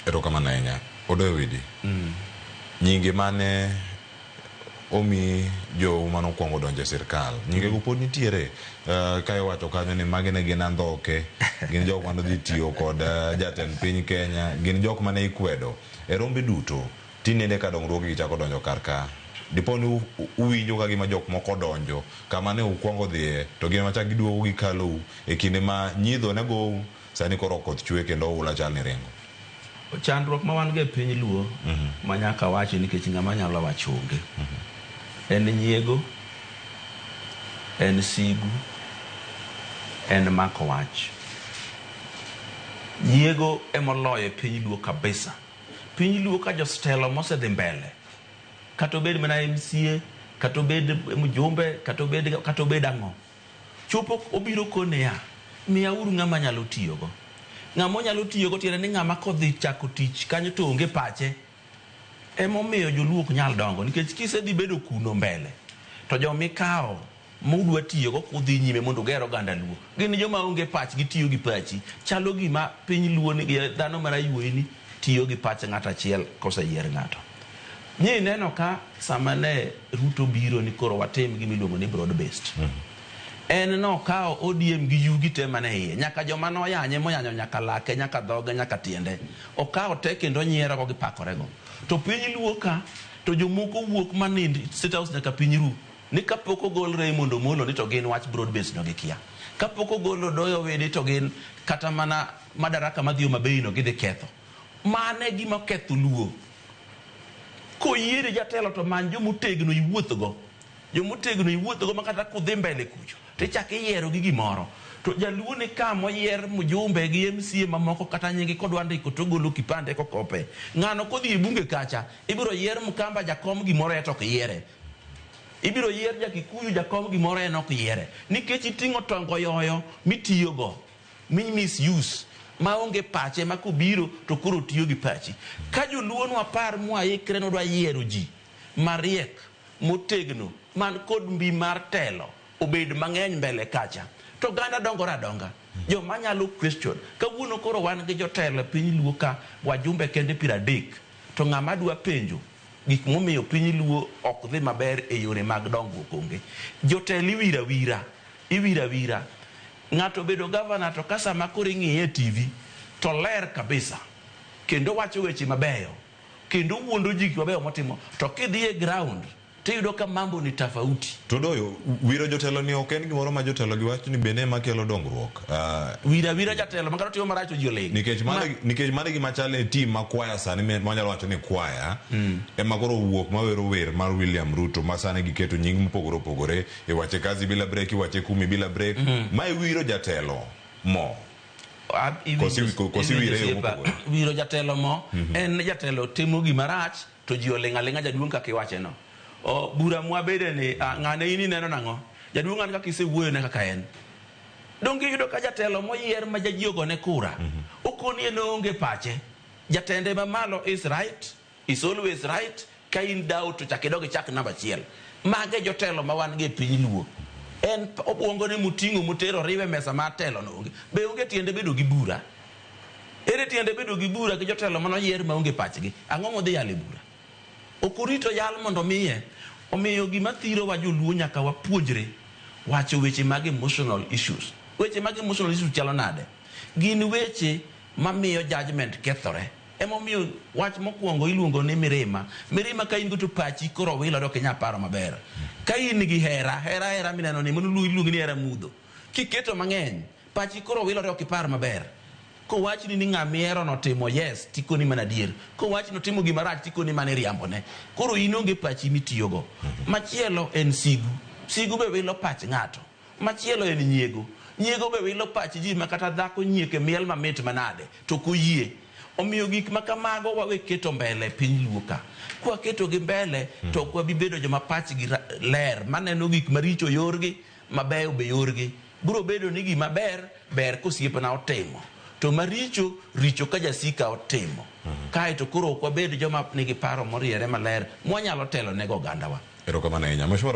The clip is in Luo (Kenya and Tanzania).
Erokamano ahinya. Odoyo Widi. Nyinge mane omi jou manokwongo donjo e sirkal. Nyingego pod nitiere. Ka iwacho kanyo ni magi ne gin andhoke, gin jok mane odhi tiyo kod jatend piny Kenya, gin jok mane ikwedo. E rombe duto, tinende ka dongruoge gi chako donjo kar ka. Dipo ni uwinjo ka gima jok moko odonjo kama ne ukwongo dhiye to gin ema chak giduogo gikalou e kinde ma nyidho ne gou, sani koro koth chwe kendo oula chal ni ringo. Chandruok ma wan go e piny luo ma nyaka wachi nikech ng'ama nyalo wacho onge. En nyiego, en sigu, en mako wach. Nyiego emoloyo e piny luo kabisa. Piny luo ka jostelo mosedhi mbele, kata obed mana MCA, kata obed mjumbe, kata obed ang'o. Chopo obiro koniya, miyauru ng'ama anyalo tiyogo. Ng'ama onyalo tiyogo tiende ni ng'ama kodhi chako tich kanyo to onge pache. Emomiyo joluo ok nyal dongo nikech kisedhi bedo kuno mbele to jomikawo mudwa tiyogo kudhi nyime mondo uger oganda luo gin joma onge pach gitiyo gi pachi. Chalo gima piny luo ni dhano marayuoyini tiyo gi pach ng'ato achiel koseyier ng'ato. Nyi neno ka sama ne Ruto biro ni koro watim gima iluongo ni broad based. En nokawo ODM gi yugi te mane iye. Nyaka joma noyanye moyanyo nyaka lake, nyaka dhoge, nyaka tiende. Okawo te kendo onyierogo gi pakorego. To piny luo ka to jomoko wuok manind State House nyaka piny ru. Ni kapok ogol Raymond Omolo ni to gin wach broad based no gikia. Kapok ogol Odoyo Owidi to gin kata mana madaraka madhi Homa Bay no gidhi ketho. Mano e gima oketho luo. Koyieri jatelo to many jomotegno iwuothgo. Jomotegno iwuothgo ma kata kudhi mbele kucho to ichako iyiero gi gimoro. To jaluo ni ka moyier mjumbe gi MCA mamoko kata nyingi kodwa ndiko to ogolo kipande kokope. Ng'ano kodhi e bunge kacha ibiro yier Mkamba jakom gimoro en to ok yiere. Ibiro yier ja Kikuyu jakom gimoro en ok yiere. Nikech iting'o tongo yoyo mitiyogo. Mi misuse maonge pache ma kobiro to koro tiyo gi pachi. Ka joluo nwapar mwaikre nwadwa yiero ji mariek, motegno, man kod mbi mar telo obed mang'eny mbele kacha, to oganda dongore adonga. Joma nyalo question. Kawuono koro wan gi jotelo e piny luo ka wajumbe kende 30 to ng'ama dwa penjo gik momiyo piny luo ok dhi maber e yore mag dongruok onge. Jotelo iwiro awira, iwiro awira. Ng'ato obedo gavana to ka sama koro ing'iye e TV to oler kabisa kendo owacho weche mabeyo kendo owuondo ji gik mabeyo motimo to kidhi e ground tiyudo ka mambo ni tofauti. To Odoyo, wiro jotelo ni ok en gimoro ma jotelo gi wacho ni bende ema kelo dongruok. Wiro awira jatelo ma kata otimo marach to ji oling'. Nikech mano nikech mano e gima chal e team ma kwaya sani ma wanyalo wacho ni kwaya ema koro owuok mawero wer mar William Ruto ma sani giketo nying mopogore opogore iwache kazi bila break iwache kumi bila break ma iwiro jatelo mo Kosi wire e yo mopogore. Wiro jatelo mo en jatelo timo gima rach to ji oling' aling'a jaduong' kaka iwache no. O, bura mwabede ni ng'ane in ineno nang'o? Jaduong' an kaka isewuoyo ne kaka en. Donge iyudo ka jatelo moyier ma jaji ogone kura okoni en oonge pache. Jatende mamalo is right, is always right, ka in doubt to chak idog ichak namba achiel. Mage jotelo ma wan go e piny luo. En obwongo ne moting'o motero oriwe mesa mar telo no onge. Be onge tiende bedo gi bura? Ere tiende bedo gi bura gi jotelo manoyier maonge pachgi? Ang'o modhi yalo e bura? Ok orito yal mondo omiye. Omiyo gima thirowa joluo nyaka wapuonjre wacho weche mag emotional issues. Weche mag emotional issues chalo nade? Gin weche mamiyo judgment kethore. Emomiyo wach mokwongo iluongo ni mirima. Mirima ka in go to pachi koro wilore ok inyal paro maber. Ka in gi hera, hera hera mineno ni mano iluongo ni hera mudho. Kiketo mang'eny, pachi koro wilore ok ipar maber. Kowachni ni ng'ama ihero notimo yes, tikoni mana adier. Kowachni notimo gima rach, tikoni mana iriambone. Koro in onge pachi mitiyogo. Machielo en sigu. Sigu be wilo pach ng'ato. Machielo en nyiego. Nyiego be wilo pach ji ma kata dhako nyieke miel mamit manade to ok oyie. Omiyo gik ma kamago wawe keto mbele e piny luo ka. Kwaketo gi mbele to ok wabi bedo joma pachgi ler maneno gik maricho yorgi, mabeyo be yorgi. Biro bedo ni gima ber, ber kosiepna otimo. To maricho, richo ka jasika otimo. Kae to koro ok wabed joma nigi paro moriere maler mwanyalo telo nego ogandawa. Erokamano ahinya. Mheshimiwa.